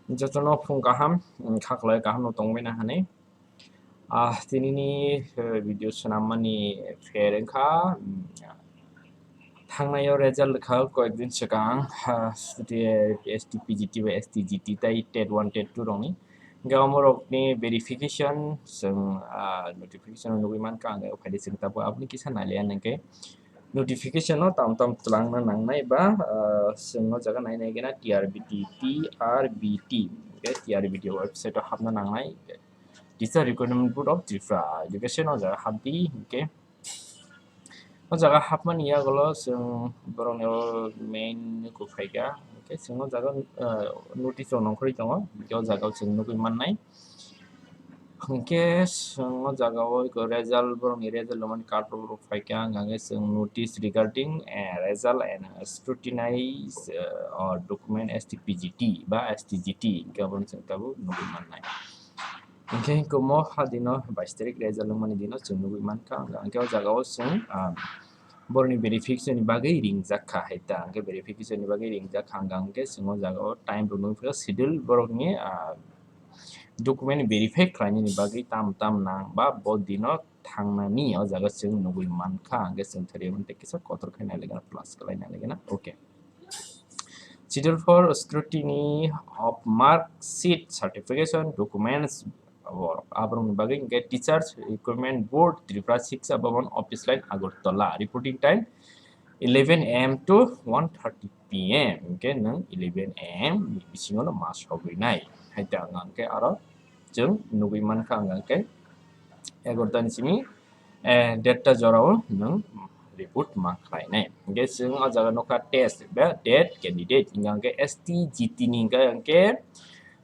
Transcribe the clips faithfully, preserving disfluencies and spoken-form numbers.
Jotono phung kaham, mm, khaklai kaham no tongbai na hani. Ah, tinini, eh, video swnammani pher wngkha, mm, thangnai o result wngkha koyek din swkang, ah, S T P G T bai S T G T tai TET one, TET two rokni. Hingke omorokni verification chwng, ah, notification o nugui mankha, ang khe phaidi chwng tabuk aboni kisa nailaiya nangkhe. Notification no tam tam twlangna nangnai ba, ah, chwng o jaga nai nai gana T R B T, T R B T, okay, T R B T website o hapna nangnai, Teacher Recruitment Board of Tripura, education o jaga hapdi, okay. O jaga hapmani yagulo chwng borokni o main nukhung phaikha, okay, chwng o jaga, ah, notice rok nongkhorwi tongo, o jaga o chwng nugui mannai. Hwnkhe chwng o jaga o eko result, borokni result rwmani card rok phaikha, hwnkhe chwng notice regarding, eh, result and scrutinize, eh, or document S T P G T ba S T G T hwnkhe obono chwng tabuk nugui mannai. Hwnkhe komo ha dino bais tarik result wngmani dino chwng nugui mankha, hwnkhe o jaga o chwng, ah, borokni verification ni bagwi ringjak kha hai ta, hwnkhe verification ni bagwi ringjak kha, hwnkhe chwng o jaga o time rok nugui phano schedule borokni, ah, document verify khlainani bagwi tam tam nang ba bo dino thangnani o jaga chwng nugui mankha, hwnkhe chwng thari mantei kisa kotor khai nai legena plus khlai nai legena, okay. Schedule for scrutiny of mark sheet certification documents, abo, aborokni bagwi hwnkhe Teachers Recruitment Board, Tripura Shiksha Bhavan, Office Line, Agartala. Reporting time eleven A M to one thirty P M. Hwnkhe nwng eleven A M ni bisingo no ma sogwi nai. Hai ta ang hwnkhe aro chwng nugui mankha ang hwnkhe egarota ni simi, eh, derta jorao nwng report ma khlainai. Hwnkhe chwng o jaga nukha test ba TET candidate, hwnkha hwnkhe S T G T ni hwnkha hwnkhe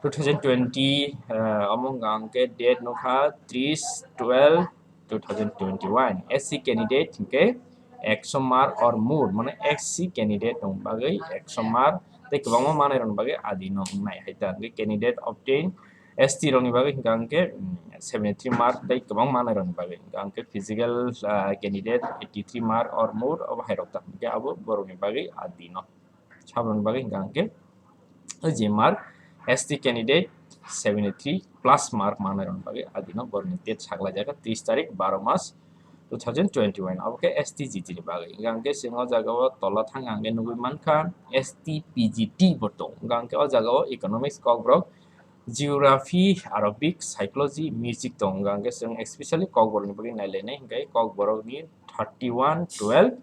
two thousand twenty, eh, omo hwnkha hwnkhe date nukha tris twelve two thousand twenty-one. S C candidate hwnkhe ekso mark or more, mane S C candidate rok bagwi ekso mark tei kwbangma manai rok bagwi adi no wngnai. Hai ta hwnkhe candidate obtain S T rokni bagwi hwnkha hwnkhe, mm, seventy-three mark tei kwbang manai rokni bagwi hwnkha hwnkhe physical, ah, candidate eighty-three mark or more, obo hai rok ta hwnkhe abo borokni bagwi adi no. Sabrokni bagwi hwnkha hwnkhe o je mark S T candidate seventy-three plus mark manai rokni bagwi adi no borokni date saklai jakha tris tarik baro mas two thousand twenty-one, abo khe S T G T ni bagwi. Hwnkha hwnkhe chwng o jaga o tola thang hwnkhe nugui mankha S T P G T bo tong. Hwnkha hwnkhe o jaga o economics, kokborok, geography, Arabic, psychology, music tong. Hwnkha hwnkhe chwng especially kokborok ni bagwi nailainai, hwnkhe kokborok ni thirty-one twelve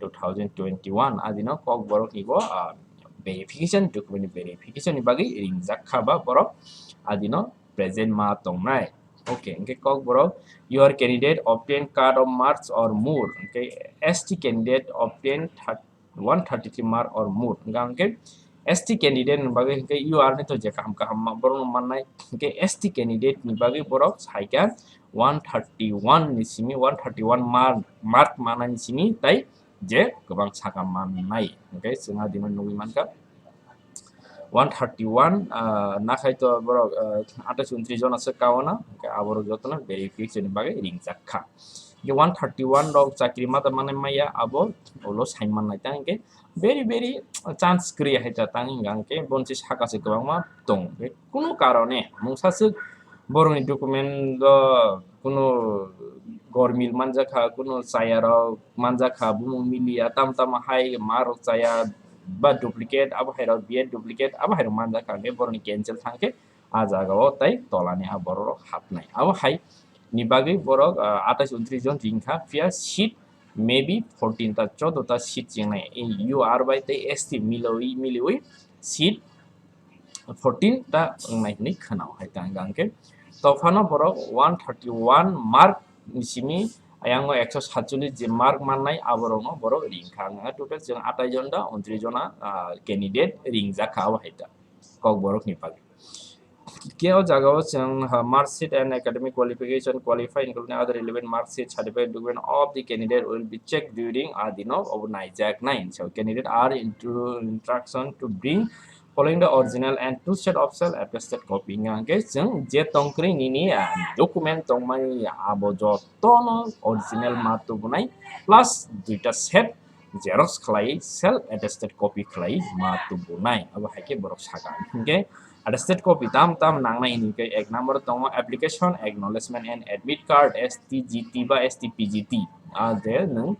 two thousand twenty-one adino kokborok ni bo, ah, verification, document verification ni bagwi ringjak kha ba borok adino present ma tongnai. Okay, hwnkhe kokborok, your candidate obtain card of marks or more. Hwnkhe S T candidate obtain thir-, one thirty-three mark or more. Hwnkha hwnkhe S T candidate ni bagwi hwnkhe U R ni to je kaham kaham ma-, borok no mannai. Hwnkhe S T candidate ni bagwi borok saikha one thirty-one ni simi, one thirty-one mark, mark manani simi tai je kwbang saka mannai. Hwnkhe chwng adino nugui mankha one thirty-one, ah, nakhai to borok, ah, atais untris jona se kawana, hwnkhe aborok jotono verification ni bagwi ringjak kha. Je one thirty-one rok chakri mata manai maya abo ulo sai mannai tang hwnkhe very, very chance kwrwi hai ta tang hwnkha hwnkhe bonsi saka se kwbangma tong. Kunu karone mungsa swk borokni document o kunu gormil manjakha, kunu chaya rok manjakha, bumung miliya, tamo tamo hai ma rok chaya ba duplicate, abo hai rok B Ed duplicate, abo hai rok manjakha, hwnkhe borokni cancel thangkhe a jaga o tai tola ni a borok rok hapnai. Abo hai ni bagwi borok, ah, atais untris jon ringkha, phiya seat maybe fourteen ta, choudo ta seat chengnai. U R bai tei S T milowi, miliwi seat fourteen ta wngnai hwnwi khwnao hai ta hwnkha hwnkhe. Tophano borok one thirty-one mark ni simi, ayang o ekso satchollish je mark mannai aborokno borok ringkha wngkha. Total chwng atais jon da untris jona, ah, candidate ringjak kha abo hai ta kokborok ni bagwi. Khe o jaga o chwng, ha, mark sheet and academic qualification qualify including other relevant mark sheet certificate document of the candidate will be checked during adino obo naijaknai. So candidate are into instruction to bring following the original and two set of self attested copy. Hwnkha hwnkhe chwng je tongkwrwi nini, ah, document tongmani abo jotono original ma tubunai plus duita set xerox khlai self attested copy khlai ma tubunai, abo hai khe borok saka. Hingkhe attested copy tam tam nangnai hini khe ek number tongo application, acknowledgement and admit card, S T G T ba S T P G T. A je nwng,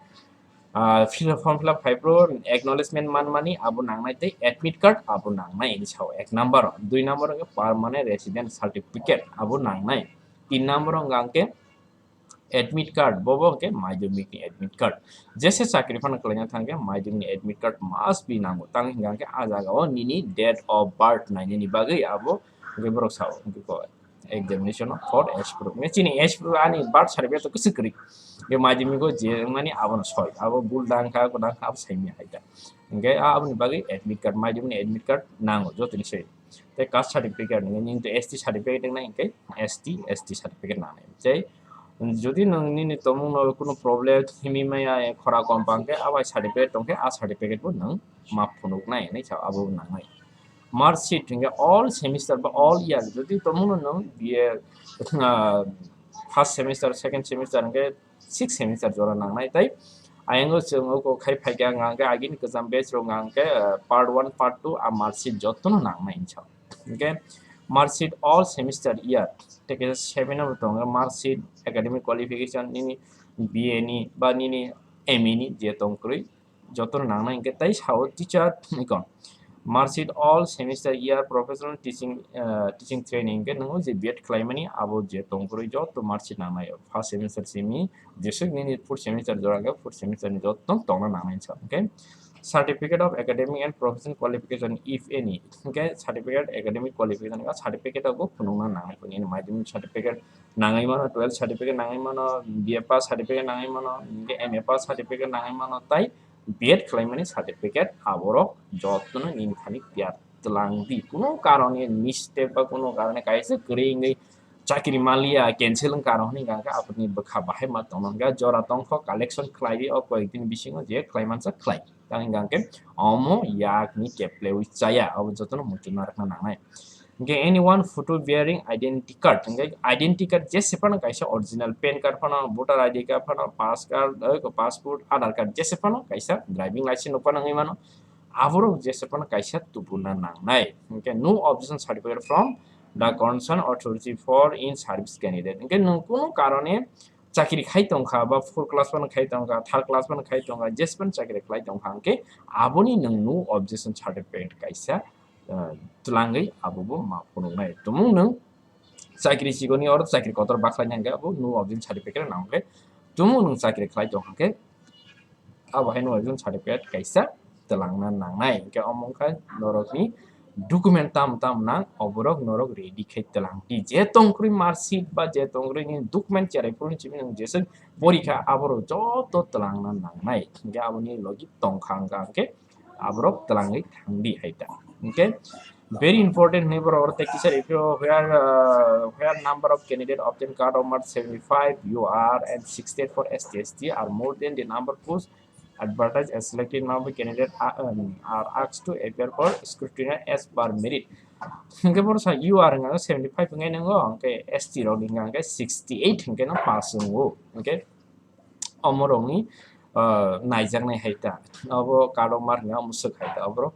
ah, fill up, form fill up khai phuru acknowledgement man mani abo nangnai tei admit card abo nangnai hini sao ek number. Dui number hwnkhe permanent resident certificate abo nangnai. Tin number hwnkhe admit card, bobo hwnkhe madhyamik ni admit card. Jese chakri phano khlaina thangkhe madhyamik ni admit card must be nango. Tang hingkha hwnkhe a jagao nini date of birth nainani bagwi abo hwnkhe borok sao hwnkhe ko examination for age proof. Hwnkhe chini age proof ani birth certificate to kwchwk kwrwi. Hwnkhe madhyamik o je wngmani abono soi. Abo bul dang kha, kwdang kha, abo saimya hai ta. Hwnkhe a aboni bagwi admit card, madhyamik ni admit card nango jotoni soi. Tei caste certificate nini, nini to S T certificate wngnai hwnkhe S T, S T certificate nangnai. Tei jodi nwng nini tongmungno kunu problem thimi maya, khora kom bang khe abai certificate tong khe a certificate bo nwng ma phunuknai hinwi sao abo nangnai. Mark sheet hwnkhe all semester ba all year jodi tongmungno nwng B A, ah, first semester, second semester hwnkhe six semester jora nangnai tei ayang o chwng o kok khai phaikha hwnkha hwnkhe agini kwcham batch rok hwnkha hwnkhe, ah, part one, part two a mark sheet jotono nangnai hinsa. Hwnkhe mark sheet all semester year tei kaisa seven o bo tongo mark sheet, academic qualification nini B A ni ba nini M A ni je tong kwrwi jotono nangnai hwnkhe tei sao teacher icon. Mark sheet all semester year professional teaching, ah, teaching training hwnkhe nwng je B Ed khlaimani abo je tong kwrwi joto mark sheet nangnai. First semester simi jeswk nini fourth semester jora hwnkhe fourth semester ni joto tongna nangnai hinsa. Hwnkhe certificate of academic and professional qualification if any. Hwnkhe certificate academic qualification hwnkhe certificate abo phunukna nangnai. Nini madhyamik certificate nangwi mano, twelve certificate nangwi mano, B A pass certificate nangwi mano, hwnkhe M A pass certificate nangwi mano, tei B Ed khlaimani certificate aborok jotono nini thani tiyar twlang di. Kuno karone mistake ba kuno karone kaisa kwrwi wngwi chakri manliya, cancel wngkha rok hwnwi hwnkha hwnkhe aphutni bwkha bahai ma tongna hwnkha jora tongkho collection khlai di o koyek din bisingo je khlai mansa khlai. Tang hwnkha hwnkhe omo yakni keplewi chaya, abo jotono muitu narwkna nangnai. Hwnkhe anyone photo bearing identity card, hwnkhe identity card jese phano kaisa original pan card phano, voter I D card phano, pass card, eh, passport, Aadhaar card jese phano kaisa driving license rok phano wngwi mano. Aborok jese phano kaisa tubuna nangnai. Hwnkhe no objection certificate from the concerned authority for in service candidate. Hwnkhe nwng kuno karone chakri khai tongkha ba four class phano khai tongkha, third class phano khai tongkha, jese phano chakri khlai tongkha hwnkhe aboni nwng no objection certificate kaisa, ah, twlangwi abobo ma phunuknai. Tumung nwng chakri chikoni oro chakri kotor bakhlaina hwnkhe abo no objection certificate nang hwnkhe tumung nwng chakri khlai tongkha hwnkhe abo haino exam certificate kaisa twlangna nangnai. Hwnkhe omo wngkha norokni document tam tam nang, oborok norok ready khai twlang di. Je tongkwrwi mark sheet ba je tongkwrwi nini document cherai phuru simi nwng jeswk porikha, aborok joto twlangna nangnai. Hwnkhe aboni logi tongkha wngkha hwnkhe aborok twlangwi thangdi hai ta. Hwnkhe very important hwnwi borok oro tei kisa rikho, where, uh, where number of candidate obtain cut off mark seventy-five U R and sixty-eight for S T S T are more than the number post advertised as selected number of candidate are, um, are asked to appear for scrutiny as per merit. Hwnkhe borok sa U R hwnkha seventy-five hwnkhe nango, hwnkhe S T rok hwnkha hwnkhe sixty-eight hwnkhe no pass wngo. Hwnkhe omorokni, ah, naijaknai hai ta. Obo kadokma hwnwi omo swk hai ta oborok.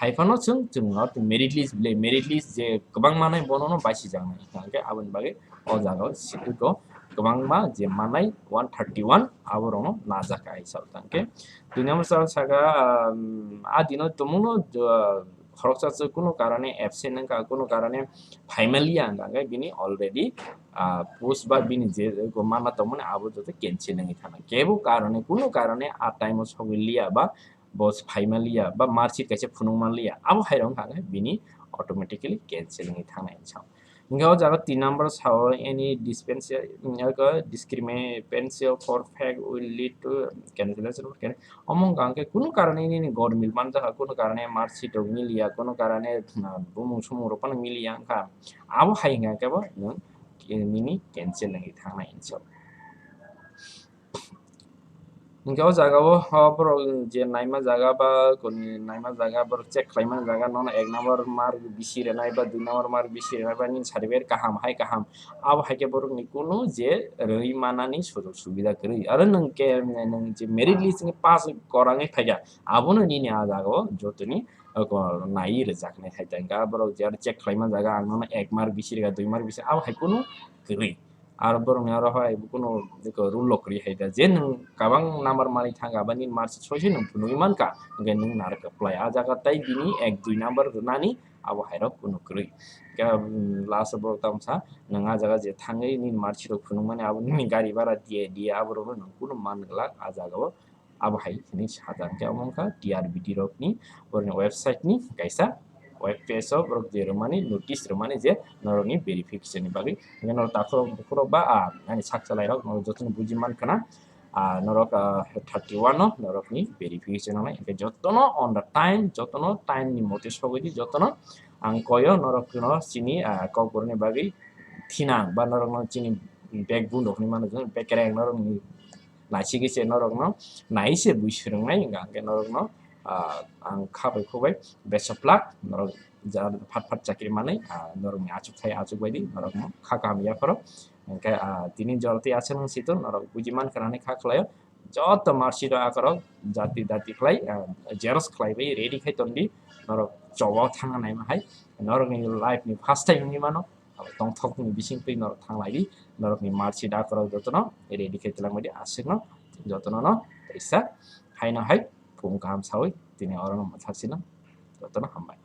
Hai phano chwng, chwng no merit list ble, merit list je kwbang manai bono no baisijaknai. Hwnkhe aboni bagwi o jaga o sikiko kwbangma je manai one thirty-one aborokno najak hai sa. Hwnkhe dui number sal saka, um, a dino tumungno, ah, khoroksa chwng kunu karone absent wngkha, kunu karone phaimaliya wngkha, hwnkhe bini already, ah, post ba bini je manna tongmani abo joto cancel wngwi thana. Kebo karone, kunu karone a time o sogwi liya ba bo phaimaliya ba mark sheet kaisa phunukmanliya, abo hai rok wngkha hwnkhe bini automatically cancel wngwi thangnai hinwi sao. Hwnkhe o jaga tin number sao any dispensa-, discrepancy for fact will lead to cancellation of can-, omo wngkha hwnkhe kunu karone nini gormil manjakha, kunu karone mark sheet rok miliya, kunu karone, ah, bumung sumung rok phano miliya wngkha, abo hai hwnkha khe bo nwng nini cancel wngwi thangnai hinwi sao. Hingke o jaga o, o borok je naima jaga ba koni naima jaga, borok check khlaima jaga, nono ek number mark bisi rwnai ba dui number mark bisi rwnai ba nini certificate kaham hai kaham, abo hai khe borokni kunu je rwi manani sujog subida kwrwi. Aro nwng khe nwng je merit list ni pass gorangwi phaikha, abono nini a jaga o jotoni, o, ko-, naiwi rwjaknai hai ta hwnkhe, borok je aro check khlaima jaga, ang nono ek mark bisi rwkha, dui mark bisi, abo hai kunu kwrwi. Aro borokni aro hai bo kunu eko rule rok kwrwi hai da, je nwng kabang number manwi thangkha, aboni mark soi soi nwng phunugwi mankha, hwnkhe nwng narwk apply. A jaga tai bini ek dui number rwnani abo hai rok kunu kwrwi. Hwnkhe, um, last o borok tamo sa, nwng a jaga je thangwi nini mark sheet rok phunukmani abo nini gari bhara diye diye abo rokno nwng kunu man glak a jaga o. Abo hai hwnwi sajak khe omo wngkha T R B T rokni borokni website ni kaisa web page o borok je rwmani notice rwmani je norokni verification ni bagwi. Hwnkhe norok takhurok bukhurok ba, ah, ani sak chalairok norok jotono buji mankha na, ah, norok, ah, thirty one o norokni verification wngnai. Hwnkhe jotono on the time, jotono time ni mote sogwi di, jotono ang koyo norokno chini, ah, kokborokni bagwi thinang ba norokno chini backbone rok hinwi mano, bekereng norokni naisik se norokno nai se bui swrwngnai hwnkha hwnkhe norokno, ah, ang kha bai khuk bai best of luck, norok ja phat phat chakri manwi, ah, norokni achuk thai achuk bai di, norokno kha kaham yapharo. Hwnkhe, ah, tini jora tei aswk nung situ norok buji mankha nani kha khlaio, joto mark sheet rok akorok jati dati khlai, ah, xerox khlai bai ready khai ton di, norok chobo thangna naima hai, norokni life ni first time wngwi mano, abo tongthok ni bising twi norok thanglai di, norokni mark sheet akorok jotono ready khai twlang bai di, aswkno jotono no kaisa haino hai phung kaham sawi tini orono mwthak sino, jotono hambai.